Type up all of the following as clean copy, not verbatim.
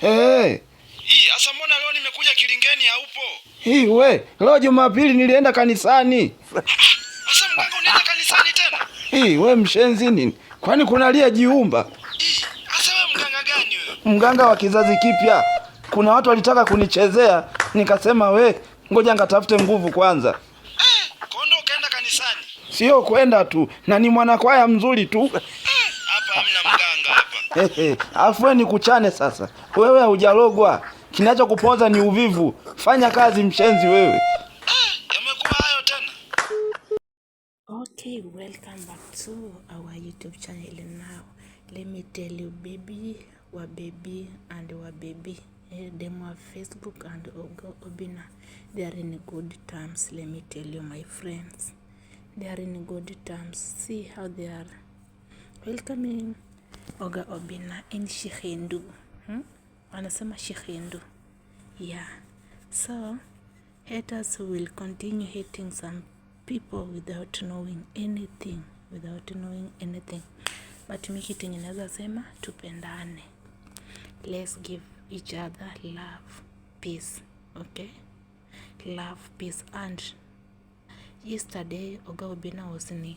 Hey. Hii, asa mbona leo nimekuja Kilingeni haupo? Hii we, leo Jumapili nilienda kanisani. Asa mganga unaenda kanisani tena? Hii we mshenzi nini? Kwani kuna aliyejiumba? Hii, asa wewe mganga gani wewe? Mganga wa kizazi kipya. Kuna watu walitaka kunichezea, nikasema we, ngoja nikatafute nguvu kwanza. Eh, kondo ukaenda kanisani. Sio kwenda tu, na ni mwanakwaya mzuri tu. Hapa hamna mganga hapa. Hehe, Alafu we nikuchane sasa. Wewe hujalogwa. Kinachokuponza ni uvivu. Fanya kazi mshenzi wewe. Yamekuwa hayo tena. Okay, welcome back to our YouTube channel. Now, let me tell you, baby, wa baby and wa baby, them wa Facebook and Oga Obina, they are in good terms. Let me tell you, my friends, they are in good terms. See how they are welcoming Oga Obina in Shihendu. Wanasema Shihendu. Yeah. So, haters will continue hating some people without knowing anything, without knowing anything. But mi kitu yenye naweza sema, tupendane. Let's give each other love, peace, okay? Love, peace. And yesterday Oga Obina was in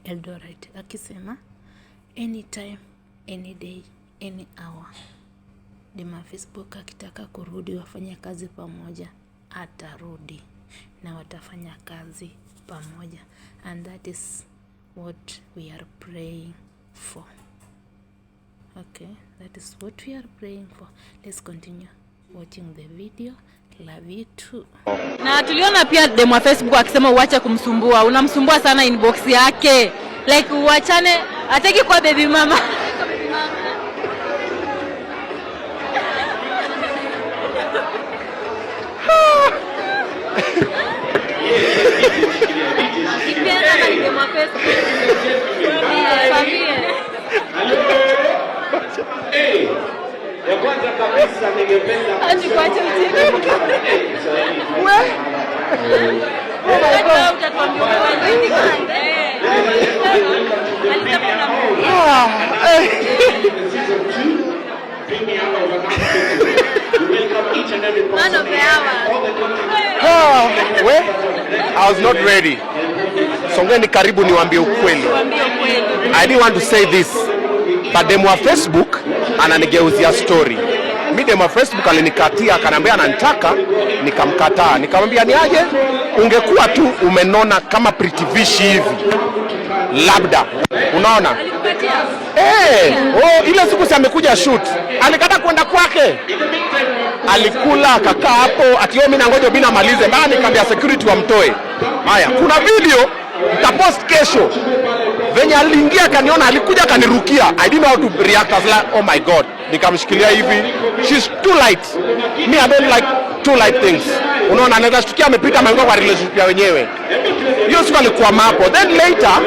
Eldoret akisema anytime, any day, any hour Dem wa Facebook akitaka kurudi wafanye kazi pamoja, atarudi na watafanya kazi pamoja, and that is what we are praying for. Okay, that is what we are praying for. Let's continue watching the video. Love you too. Na tuliona pia demu wa Facebook akisema uache kumsumbua, unamsumbua sana inbox yake, like uachane, hataki kuwa baby mama. Kipenda na demu wa Facebook. Tuambie. Ya kwanza kabisa ningependa Acha kuacha ujinga. Hata utatuambia ukweli. Eh. Alisema unamsumbua. Season 2 premiere of an We welcome each and every person. Man of the hour. All the content Ah, we, I was not ready. Songeni karibu niwaambie ukweli. Tuambie ukweli. I didn't want to say this, but demu wa Facebook ananigeuzia story. Mi demu wa Facebook alinikatia akaniambia ananitaka, nikamkataa. Nikamwambia ni aje, ungekuwa tu umenona kama Pretty Vishi hivi, labda unaona. Alikupatia? Eh, oh, ile siku si amekuja shoot, alikata kwenda kwake, alikula akakaa hapo ati mimi nangoja Obina amalize, bana, nikamwambia security wamtoe. Haya, kuna video nitapost kesho. Venye aliingia akaniona, alikuja akanirukia. I didn't know how to react. I was like, "Oh my God." Nikamshikilia hivi. She's too light. Me, I don't like too light things. Unaona, anaweza shtukia amepita ameingia kwa relationship ya wenyewe. Hiyo siku alikuwa hapo. Then later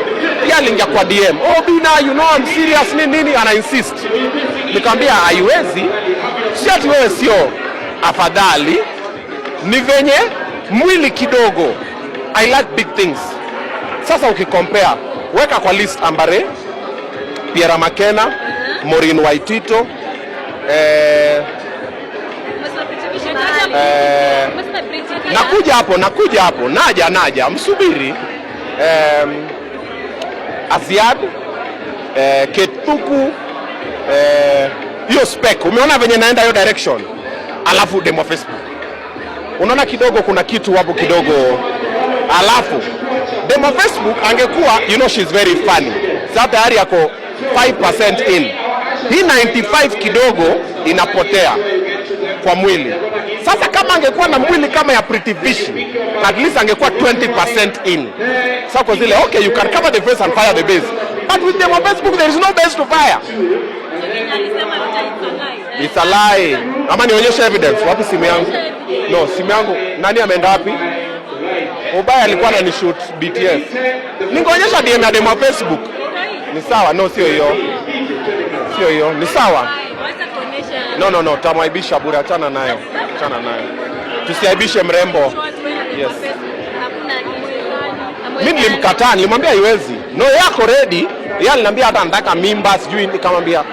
pia aliingia kwa DM. "Oh Bina, you know I'm serious," nini nini, ana insist. Nikamwambia haiwezi. Si ati wewe sio afadhali, ni venye mwili kidogo. I like big things. Sasa ukicompare, weka kwa list Ambare, Pierre Makena, Maureen Waitito, nakuja hapo, naja, msubiri. Aziad, Ketuku, hiyo spec, umeona venye naenda hiyo direction, alafu demo Facebook, unaona kidogo kuna kitu hapo kidogo, alafu demo Facebook angekuwa, you know she's very funny. Sasa tayari yako 5% in, hii 95 kidogo inapotea kwa mwili. Sasa kama angekuwa na mwili kama ya Pretty Vishi, at least angekuwa 20% in. Sasa kwa zile, okay, you can cover the face and fire the base. But with them on Facebook there is no base to fire. It's a lie. Ama nionyeshe evidence. Wapi simu yangu? No, simu yangu. Nani ameenda wapi? Ubaya alikuwa ananishoot BTS. Ningeonyesha DM ya demo wa Facebook. Ni sawa? No, sio hiyo. Sio hiyo. Ni sawa. No, tamwaibisha bure, achana nayo. Achana nayo. Tusiaibishe mrembo. Yes. Mimi nilimkataa, nilimwambia haiwezi. No, yako ready. Yeye aliniambia hata anataka mimba, sijui nikamwambia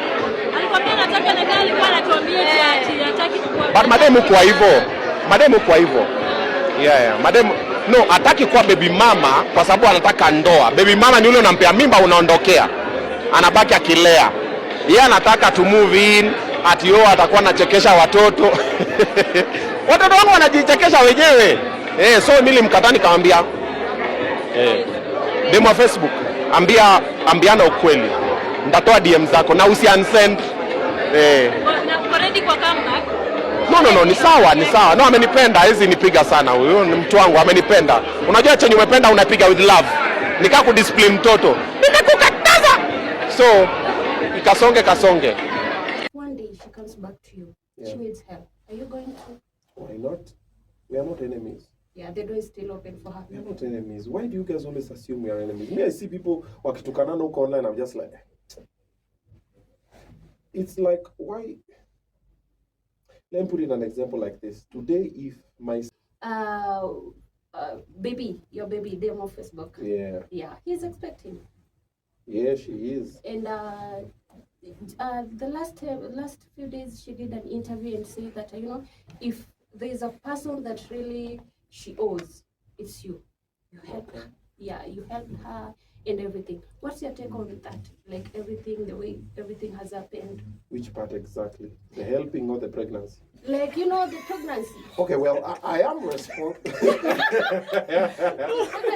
Alikwambia nataka na gari, alikuwa anatuambia ati hataki kuwa. But mademu kwa hivyo, mademu kwa hivyo, yeah. Mademu no, hataki kuwa baby mama kwa sababu anataka ndoa. Baby mama ni yule unampea mimba unaondokea, anabaki akilea. Yeye anataka to move in, ati yo atakuwa anachekesha watoto. Watoto wangu wanajichekesha wenyewe. Eh, so nilimkataa nikamwambia, demu wa Facebook, ambiana ukweli, nitatoa DM zako na usi unsend. Na uko ready kwa comeback? No, ni sawa, ni sawa. No, amenipenda, hawezi nipiga sana huyu, ni mtu wangu, amenipenda. Unajua chenye umependa unapiga with love. Nikaa kudiscipline mtoto. Nimekukataza. So, ikasonge kasonge. One day she comes back to you. She needs help. Are you going to? Why not? We are not enemies. Yeah, the door is still open for her. We are not enemies. Why do you guys always assume we are enemies? Me, I see people wakitukanana huko online, I'm just like, it's like, why? Let me put in an example like this. Today, if my Baby, your baby, demo Facebook. Yeah. Yeah, he's expecting. Yeah, she is. And the last few days, she did an interview and said that if there is a person that really she owes, it's you. You helped her. Yeah, you helped her and everything. What's your take on that? Like everything, the way everything has happened. Which part exactly? The helping or the pregnancy? Like, the pregnancy. Okay, well, I am responsible.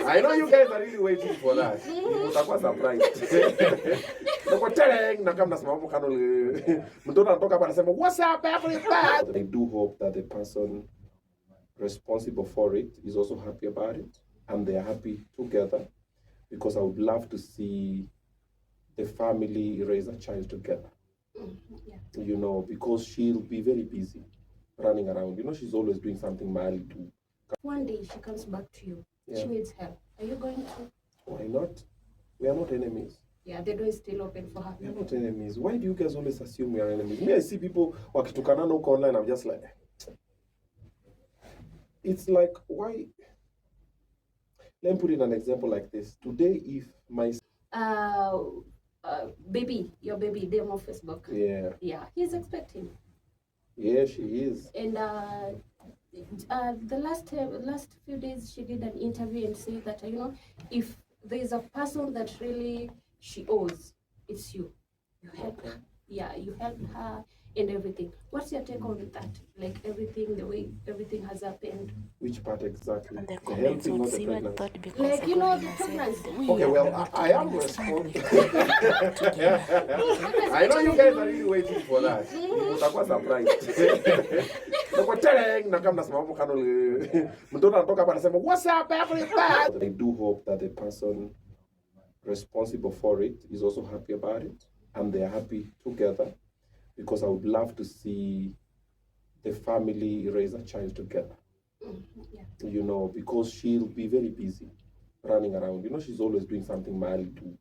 I know you guys are really waiting for that. Utakuwa surprised. Nakuwa teleng na kama nasimama hapo kando, mtoto anatoka hapa anasema, "What's up everybody?" I do hope that the person responsible for it is also happy about it and they are happy together, because I would love to see the family raise a child together. Because she'll be very busy running around. She's always doing something mahali to. One day she comes back to you. Yeah. She needs help. Are you going to? Why not? We are not enemies. Yeah, the door is still open for her. We are not enemies. Why do you guys always assume we are enemies? Me, I see people wakitukanana huko online, I'm just like, it's like, why? Let me put in an example like this. Today, if my Baby, your baby, demo Facebook. Yeah. Yeah, he's expecting. Yeah, she is. And the last few days, she did an interview and said that if there is a person that really she owes, it's you. You helped her. Yeah, you helped her and everything. What's your take on that? Like everything, the way everything has happened. Which part exactly? And the The comments helping or would the see what pregnancy? thought because Like, the Obinna said, pregnancy. we Okay, are well, not I am enemies and we responsible. can work together. I know you guys are really waiting for that. Utakuwa surprised. Nakuwa teleng na kama nasimama hapo kando, mtoto anatoka hapa anasema, "What's up everybody?" I do hope that the person responsible for it is also happy about it and they are happy together, because I would love to see the family raise a child together. Yeah. Because she'll be very busy running around. She's always doing something mahali to